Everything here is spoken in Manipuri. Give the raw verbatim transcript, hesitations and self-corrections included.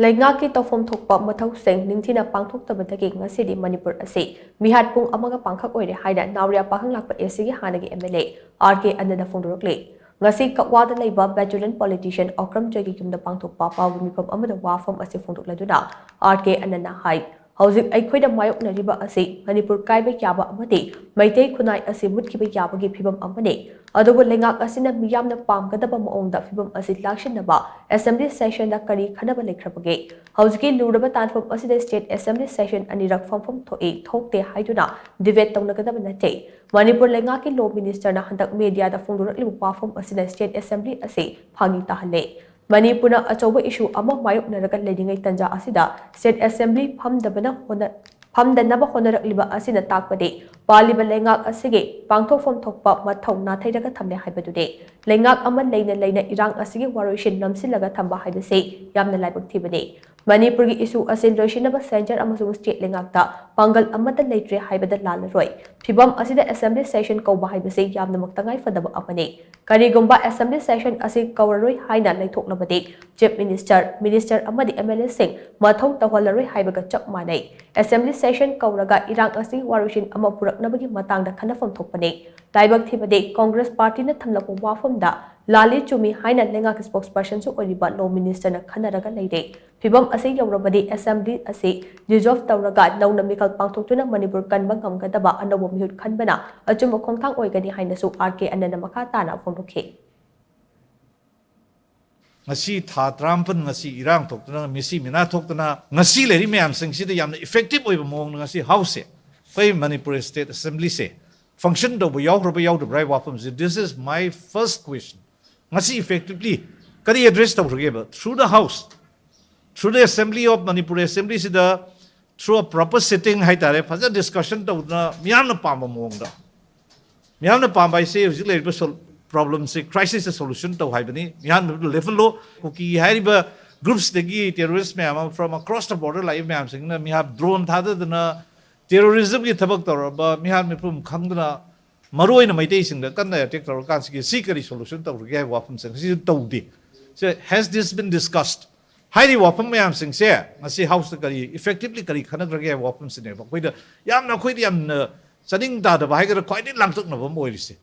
ꯂꯩꯉꯥꯛꯀꯤ ꯇꯧꯐꯝ ꯊꯣꯛꯄ ꯃꯊꯧꯁꯤꯡ ꯅꯤꯡꯊꯤꯅ ꯄꯥꯡꯊꯣꯛꯇꯕꯗꯒꯤ ꯉꯁꯤꯗꯤ ꯃꯅꯤꯄꯨꯔ ꯑꯁꯤ ꯃꯤꯍꯥꯠ ꯄꯨꯡ ꯑꯃꯒ ꯄꯥꯡꯈꯛ ꯑꯣꯏꯔꯦ ꯍꯥꯏꯅ ꯅꯥꯎꯔꯤꯌꯥ ꯄꯥꯈꯪꯂꯥꯛꯄ ꯑꯦꯁꯤꯒꯤ ꯍꯥꯟꯅꯒꯤ ꯑꯦꯝ ꯑꯦꯜ ꯑꯦ ꯑꯥꯔ ꯀꯦ ꯑꯅꯟꯅ ꯐꯣꯡꯗꯣꯔꯛꯂꯤ꯫ ꯉꯁꯤ ꯀꯛꯋꯥꯗ ꯂꯩꯕ veteran politician ꯑꯣꯀ꯭ꯔꯝ ꯖꯣꯏꯒꯤ ꯌꯨꯝꯗ ꯄꯥꯡꯊꯣꯛꯄ ꯄꯥꯎꯒꯤ ꯃꯤꯐꯝ ꯑꯃꯗ ꯋꯥꯐꯝ ꯑꯁꯤ ꯐꯣꯡꯗꯣꯛꯂꯗꯨꯅ ꯑꯥꯔ ꯀꯦ ꯑꯅꯟꯅ ꯍꯥꯏ, ꯍꯧꯖꯤꯛ ꯑꯩꯈꯣꯏꯅ ꯃꯥꯌꯣꯛꯅꯔꯤꯕ ꯑꯁꯤ ꯃꯅꯤꯄꯨꯔ ꯀꯥꯏꯕ ꯌꯥꯕ ꯑꯃꯗꯤ ꯃꯩꯇꯩ ꯈꯨꯟꯅꯥꯏ ꯑꯁꯤ ꯃꯨꯠꯈꯤꯕ ꯌꯥꯕꯒꯤ ꯐꯤꯕꯝ ꯑꯃꯅꯤ꯫ ꯑꯗꯨꯕꯨ ꯂꯩꯉꯥꯛ ꯑꯁꯤꯅ ꯃꯤꯌꯥꯝꯅ ꯄꯥꯝꯒꯗꯕ ꯃꯑꯣꯡꯗ ꯐꯤꯕꯝ ꯑꯁꯤ ꯂꯥꯛꯁꯤꯟꯅꯕ assembly session ꯗ ꯀꯔꯤ ꯈꯟꯅꯕ ꯂꯩꯈ꯭ꯔꯕꯒꯦ? ꯍꯧꯖꯤꯛꯀꯤ ꯂꯨꯔꯕ ꯇꯥꯟꯐꯝ ꯑꯁꯤꯗ state assembly session ꯑꯅꯤꯔꯛ ꯐꯝꯐꯝ ꯊꯣꯛꯏ, ꯊꯣꯛꯇꯦ ꯍꯥꯏꯗꯨꯅ debate ꯇꯧꯅꯒꯗꯕ ꯅꯠꯇꯦ꯫ ꯃꯅꯤꯄꯨꯔ ꯂꯩꯉꯥꯛꯀꯤ law minister ꯅ ꯍꯟꯗꯛ media ꯗ ꯐꯣꯡꯗꯣꯔꯛꯂꯤꯕ ꯋꯥꯐꯝ ꯑꯁꯤꯅ state assembly ꯑꯁꯤ ꯐꯥꯒꯤ ꯇꯥꯍꯜꯂꯦ꯫ ꯃꯅꯤꯄꯨꯔꯅ ꯑꯆꯧꯕ issue ꯑꯃ ꯃꯥꯌꯣꯛꯅꯔꯒ ꯂꯩꯔꯤꯉꯩ ꯇꯟꯖꯥ ꯑꯁꯤꯗ state assembly ꯐꯝꯗꯕꯅ ꯍꯣꯠꯅ-, ꯐꯝꯗꯅꯕ ꯍꯣꯠꯅꯔꯛꯂꯤꯕ ꯑꯁꯤꯅ ꯇꯥꯛꯄꯗꯤ ꯄꯥꯜꯂꯤꯕ ꯂꯩꯉꯥꯛ ꯑꯁꯤꯒꯤ ꯄꯥꯡꯊꯣꯛꯐꯝ ꯊꯣꯛꯄ ꯃꯊꯧ ꯅꯥꯊꯩꯔꯒ ꯊꯝꯂꯦ ꯍꯥꯏꯕꯗꯨꯅꯤ꯫ ꯂꯩꯉꯥꯛ ꯑꯃ ꯂꯩꯅ ꯂꯩꯅ ꯏꯔꯥꯡ ꯑꯁꯤꯒꯤ ꯋꯥꯔꯣꯏꯁꯤꯟ ꯅꯝꯁꯤꯜꯂꯒ ꯊꯝꯕ ꯍꯥꯏꯕꯁꯤ ꯌꯥꯝꯅ ꯂꯥꯏꯕꯛ ꯊꯤꯕꯅꯤ꯫ ꯃꯅꯤꯄꯨꯔꯒꯤ issue ꯑꯁꯤ ꯂꯣꯏꯁꯤꯟꯅꯕ centre ꯑꯃꯁꯨꯡ state ꯂꯩꯉꯥꯛꯇ ꯄꯥꯡꯒꯜ ꯑꯃꯠꯇ ꯂꯩꯇ꯭ꯔꯦ ꯍꯥꯏꯕꯗ ꯂꯥꯜꯂꯔꯣꯏ꯫ ꯐꯤꯕꯝ ꯑꯁꯤꯗ assembly session ꯀꯧꯕ ꯍꯥꯏꯕꯁꯤ ꯌꯥꯝꯅꯃꯛ ꯇꯉꯥꯏ ꯐꯗꯕ ꯑꯃꯅꯤ꯫ ꯀꯔꯤꯒꯨꯝꯕ assembly session ꯑꯁꯤ ꯀꯧꯔꯔꯣꯏ ꯍꯥꯏꯅ ꯂꯩꯊꯣꯛꯂꯕꯗꯤ, chief minister, minister ꯑꯃꯗꯤ M L A ꯁꯤꯡ ꯃꯊꯧ ꯇꯧꯍꯜꯂꯔꯣꯏ ꯍꯥꯏꯕꯒ ꯆꯞ ꯃꯥꯟꯅꯩ꯫ Assembly session ꯀꯧꯔꯒ ꯏꯔꯥꯡ ꯑꯁꯤꯒꯤ ꯋꯥꯔꯣꯏꯁꯤꯟ ꯑꯃ ꯄꯨꯔꯛꯅꯕꯒꯤ ꯃꯇꯥꯡꯗ ꯈꯟꯅꯐꯝ ꯊꯣꯛꯄꯅꯤ꯫ ꯂꯥꯏꯕꯛ ꯊꯤꯕꯗꯤ, Congress party ꯅ ꯊꯝꯂꯛꯄ ꯋꯥꯐꯝꯗ ꯂꯥꯜꯂꯤ ꯆꯨꯝꯃꯤ ꯍꯥꯏꯅ ꯂꯩꯉꯥꯛꯀꯤ spokesperson ꯁꯨ ꯑꯣꯏꯔꯤꯕ law minister ꯅ ꯈꯟꯅꯔꯒ ꯂꯩꯔꯦ꯫ ꯐꯤꯕꯝ ꯑꯁꯤ ꯌꯧꯔꯕꯗꯤ assembly ꯑꯁꯤ dissolve ꯇꯧꯔꯒ ꯅꯧꯅ ꯃꯤꯈꯜ ꯄꯥꯡꯊꯣꯛꯇꯨꯅ ꯃꯅꯤꯄꯨꯔ ꯀꯟꯕ ꯉꯝꯒꯗꯕ ꯑꯅꯧꯕ ꯃꯤꯍꯨꯠ ꯈꯟꯕꯅ ꯑꯆꯨꯝꯕ ꯈꯣꯡꯊꯥꯡ ꯑꯣꯏꯒꯅꯤ ꯍꯥꯏꯅꯁꯨ ꯑꯥꯔ ꯀꯦ ꯑꯅꯟꯅ ꯃꯈꯥ ꯇꯥꯅ ꯐꯣꯡꯗꯣꯛꯈꯤ꯫ ꯉꯁꯤ ꯊꯥ ꯇꯔꯥꯃꯥꯄꯟ, ꯉꯁꯤ ꯏꯔꯥꯡ ꯊꯣꯛꯇꯅ, ꯃꯤꯁꯤ ꯃꯤꯅꯥ ꯊꯣꯛꯇꯅ, ꯉꯁꯤ ꯂꯩꯔꯤ ꯃꯌꯥꯝꯁꯤꯡꯁꯤꯗ ꯌꯥꯝꯅ effective ꯑꯣꯏꯕ ꯃꯑꯣꯡꯗ ꯉꯁꯤ House ꯁꯦ, ꯑꯩꯈꯣꯏ ꯃꯅꯤꯄꯨꯔ State Assembly ꯁꯦ function ꯇꯧꯕ ꯌꯥꯎꯈ꯭ꯔꯕ ꯌꯥꯎꯗꯕ꯭ꯔꯥ ꯍꯥꯏꯕ ꯋꯥꯐꯝꯁꯤ, this is my first question. ꯉꯁꯤ effectively ꯀꯔꯤ address ꯇꯧꯈ꯭ꯔꯒꯦꯕ? Through the House, through the Assembly of Manipur, Assembly ꯁꯤꯗ through a proper sitting ꯍꯥꯏꯇꯥꯔꯦ, ꯐꯖꯅ discussion ꯇꯧꯗꯅ ꯃꯤꯌꯥꯝꯅ ꯄꯥꯝꯕ ꯃꯑꯣꯡꯗ, ꯃꯤꯌꯥꯝꯅ ꯄꯥꯝꯕ ꯍꯥꯏꯁꯦ ꯍꯧꯖꯤꯛ ꯂꯩꯔꯤꯕ sol-, problem ꯁꯦ, crisis ꯁꯦ solution ꯇꯧ ꯍꯥꯏꯕꯅꯤ꯫ ꯃꯤꯌꯥꯝꯅ ꯂꯦꯞꯍꯜꯂꯣ꯫ ꯀꯨꯀꯤ ꯍꯥꯏꯔꯤꯕ groups ꯇꯒꯤ terrorist ꯃꯌꯥꯝ ꯑꯃ from across the border ꯂꯥꯛꯏꯕ ꯃꯌꯥꯝꯁꯤꯡꯅ ꯃꯤꯍꯥꯠ drone ꯊꯥꯗꯗꯅ terrorism ꯒꯤ ꯊꯕꯛ ꯇꯧꯔꯕ ꯃꯤꯍꯥꯠ ꯃꯤꯄꯨꯝ ꯈꯪꯗꯅ ꯃꯔꯨ ꯑꯣꯏꯅ ꯃꯩꯇꯩꯁꯤꯡꯗ ꯀꯟꯅ attack ꯇꯧꯔꯀꯥꯟꯁꯤꯒꯤ ꯁꯤ ꯀꯔꯤ solution ꯇꯧꯔꯒꯦ ꯍꯥꯏꯕ ꯋꯥꯐꯝꯁꯤꯡ ꯑꯁꯤꯁꯨ ꯇꯧꯗꯦ꯫ So, has this been discussed? ꯍꯥꯏꯔꯤꯕ ꯋꯥꯐꯝ ꯃꯌꯥꯝꯁꯤꯡꯁꯦ ꯉꯁꯤ ꯍꯥꯎꯁꯇ ꯀꯔꯤ ꯏꯐꯦꯛꯇꯤꯕꯂꯤ ꯀꯔꯤ ꯈꯟꯅꯈ꯭ꯔꯒꯦ ꯍꯥꯏꯕ ꯋꯥꯐꯝꯁꯤꯅꯦꯕ ꯑꯩꯈꯣꯏꯗ ꯌꯥꯝꯅ, ꯑꯩꯈꯣꯏꯗ ꯌꯥꯝꯅ ꯆꯥꯅꯤꯡ ꯇꯥꯗꯕ ꯍꯥꯏꯒꯗ꯭ꯔꯥ, ꯈ꯭ꯋꯥꯏꯗꯒꯤ ꯂꯥꯡꯇꯛꯅꯕ ꯑꯃ ꯑꯣꯏꯔꯤꯁꯦ꯫